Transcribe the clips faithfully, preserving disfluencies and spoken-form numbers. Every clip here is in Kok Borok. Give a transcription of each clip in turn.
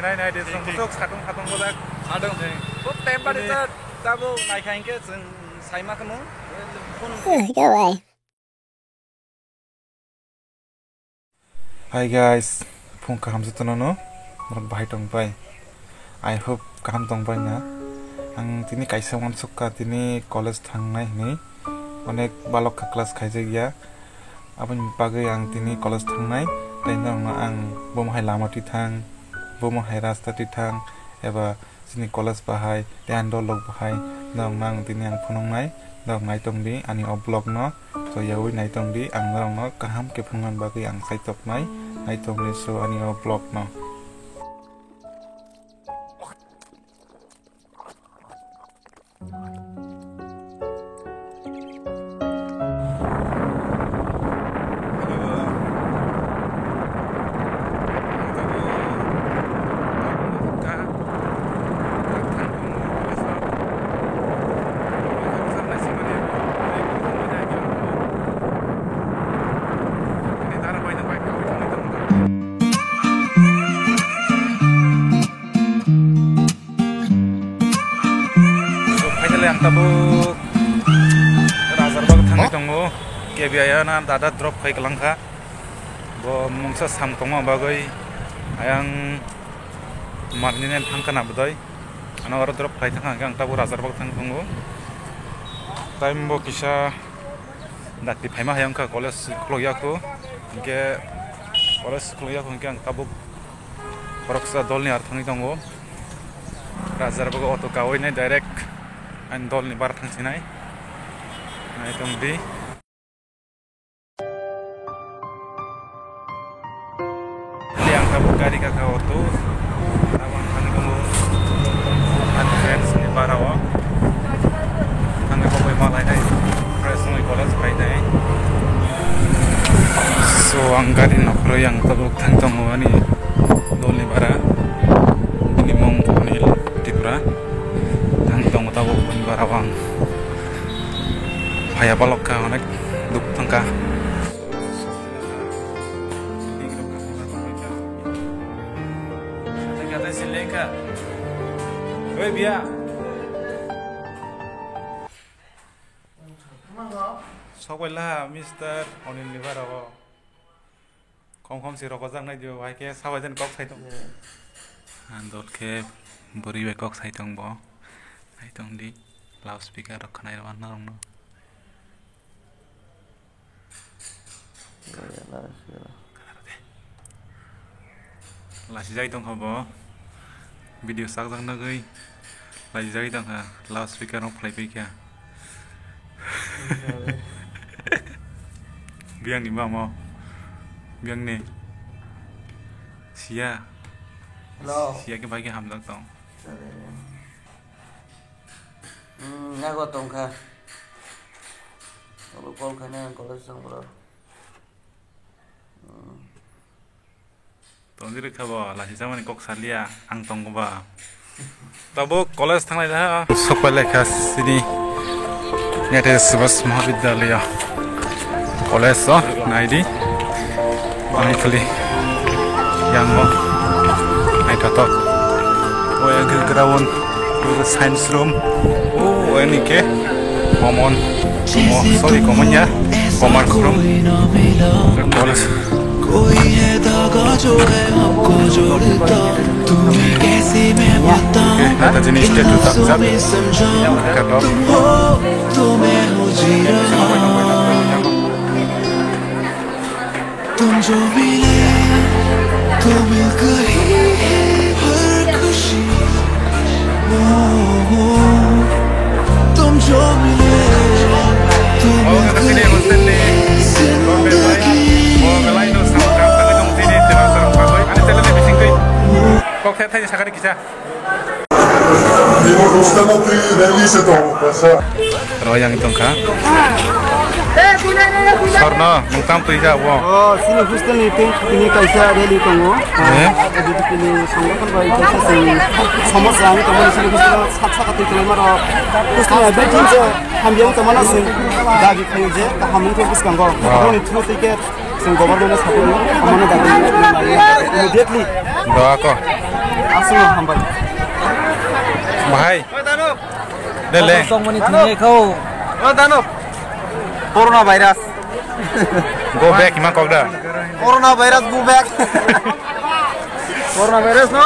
Nai, nai, de, chwng bwswk satung satung bwlak. Satung se. Bo temporary ta, tabo naikha hinkhe chwng saima kheno. Go away. Hi guys, phung kaham jotono no, norok bahai tong pai. I hope kaham tong pai na. Ang tini kaisa uansukha tini college thangnai hinwi, onek balok kha class khaijak ya. Aboni bagwi ang tini college thangnai, tei norokno ang bomo hai lama twi thang, bomo hai rasta twi thang, eba chini college bahai tei ani dolrok bahai norokno ang tini ang phunuknai, norok nai tong di ani o vlog no, so yaui nai tong di, ang norokno kaham khe phunuknani bagwi ang saitoknai, nai tong di, so ani o vlog no. So, finally, ang tabuk Rajarbago thangwi tongo. K B I ano dada drop khai kwlangkha. Bo mungsa sam tongma bagwi ayang marninen thangkha na bodoi. Ano aro drop khai thangkha hwnkhe ang tabuk Rajarbago thangwi tongo. Time bo kisa dakti phaima hai wngkha, college khulukya khu. Hinkhe college khulukya khu hinkhe ang tabuk Khoroksa dolni ar thangwi tongo. Rajarbago auto kawi nai direct ani dolni bar thang sinai. Nai tong di. Yang tabuk gari kaka auto. Tabang thangwi tongo. Ani friends ni bara o. Thangwi kok bai malai nai. Fresh wngwi college phai nai. So, ang gari nokhorwi ang tabuk thang tongo ani dolni bara. Bini mung Anil Tripura. Thang tongo tabuk bini bara o ang. Phaiya balok kha, onek duk thangkha. Oi, biya. Sok bai la, Mister Onil ni bara o. Kom kom si rokojak nai dio, hai khe sabai den kok sai tong. Andol khe bwrwi bai kok sai tong bo. Hai tong di, loudspeaker rok khwnai rw norok no. Lasijak tong kha bo. Video sakjak nagwi lasijak tong kha. Loudspeaker rok phlai pai kha. Biyang ni mamo. Biyang ni. Siya. Hello. Siya khe bai khe hamjak tong. Hmm, nago tongkha. Abo call khaina ang college thang bro. Hmm. Tongdi rwkha bo, lasi chamani kok saliya, ang tongo ba. Tabuk college thanglai da. Sokpai laikha sini. Nete Subhas Mahavidyalaya. College o naidi. Ang khali yang o naithotok. O ya ground, science room. O ani ke common, common, sorry, common ya, common room. College. कोई है धागा जो है हमको जोड़ता, तुम्हें कैसे मैं बताऊं, नेताजी ने इन स्टैचू लफ्जों में समझाऊं, तुम हो तो मैं हूँ जी रहा। तुम जो मिले तो मिल गई है हर खुशी। ओ, ओ, तुम जो मिले तो मिल गई है जिंदगी। Kok thai thai sakani kisa. Ro yang tongkha. Sorno, mung tam twi ja bo. O, sini hostel ni tei tini kaisa rally tongo. Eh? A D P ni songgothon bai kaisa sini somosa ni tongmani sini hostel sat saka twi tongmani aro hostel ni bai tin je hamyang tongmani sini dabi khayo je kaham wngkhe bwskango. Wow. Aboni through twi khe Chwng government no support no, amano dagwi immediately. Doa ko. Aswk hambai. Bahai. Oi, Dano. Deleng. Tongmani thangwi kho. Oi, Dano. Corona virus. Go back, hima kok da. Corona virus, go back. Corona virus no,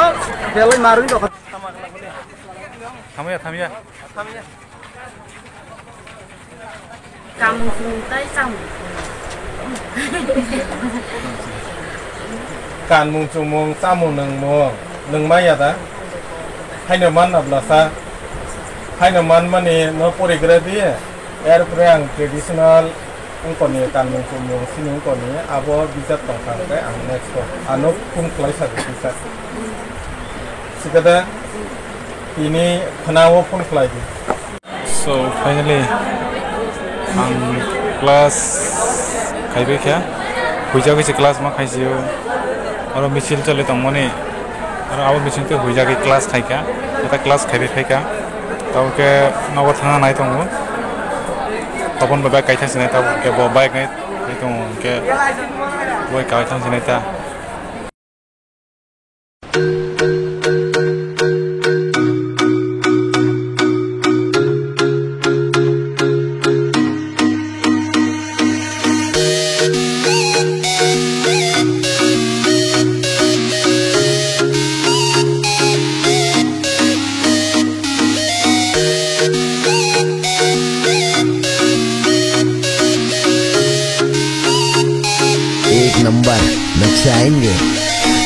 belai marwi dokha. Thamya, thamya. Kamung sung tai chamung. Kanmung chumung, chamung nungmung, nungmaya da? Haino man na blasa? Haino man mani no porigra di? Erpore ang traditional wngkoni kanmung chumung, sini wngkoni abo bijap tongkha hwnkhe ang next o ano phone khlai sa di kisa. Sikada tini khwnao phone khlai di. So, finally, ang class khaibai kha. Huijagwi se class ma khaisio. Oro misil choli tongmani. Oro abo misil twi huijagwi class khaikha. Ata class khaibai phaikha. Tabuk khe nogo thangna nai tongo. Topon bo bike kaithang sinai, tabuk khe bo bike nai, nai tongo. Khe bo kaithang sinai ta. एक नंबर नक्शे आएंगे।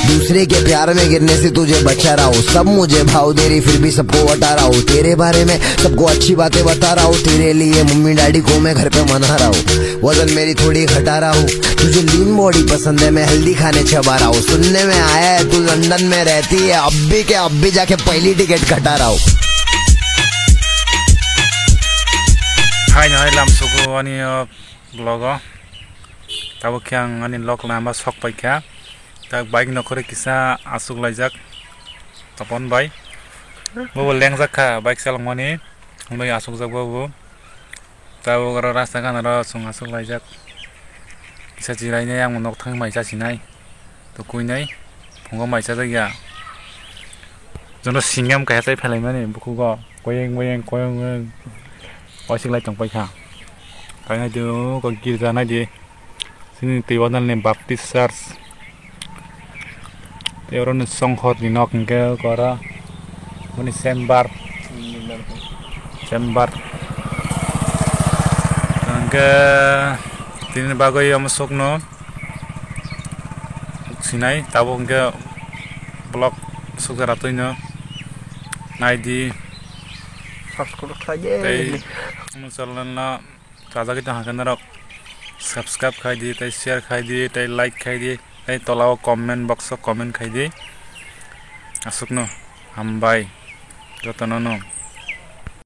दूसरे के प्यार में गिरने से तुझे बचा रहा हूँ, सब मुझे भाव दे रही फिर भी सबको वटा रहा हूँ। तेरे बारे में सबको अच्छी बातें बता रहा हूँ, तेरे लिए मम्मी डैडी को मैं घर पे मना रहा हूँ, वजन मेरी थोड़ी घटा रहा हूँ। तुझे लीन बॉडी पसंद है, मैं हेल्दी खाने चबा रहा हूँ। सुनने में आया है तू लंदन में रहती है, अब भी क्या, अब भी जाके पहली टिकट कटा रहा हूँ। Hai no hai lam sugo ani o vlog o. Tabuk khe ang ani lok lama sok paikha. Tak bike nokhorwi kisa aswk laijak Topon bai. Bobo lengjak kha bike chalokmani. Hwnwi aswkjak bobo. Tabuk oro rasta gana ro chwng aswk laijak. Kisa chirainai ang nok thang mai chasinai. Tukuinai. Phungo mai chajak ya. Jono singam kaisa tei phelaimani bukhugo. Koyeng boyeng koyeng boyeng. Oisik lai tong paikha. Kainai di ko girja nai di. Sini Teiwandal ni Baptist Church. Tei oro ni songkhor ni nok hingke kora. Boni chamber. Chamber. Hingke tini bagwi omo sokno sinai tabuk hingke vlog sokjak ratwi no naidi. Subscribe khlai di. Tei omo channel no Chajagwi tong hwnkhe norok subscribe khai di, tei share khai di, tei like khai di, tei tola o comment box o comment khai di. Aswkno hambai jotono no.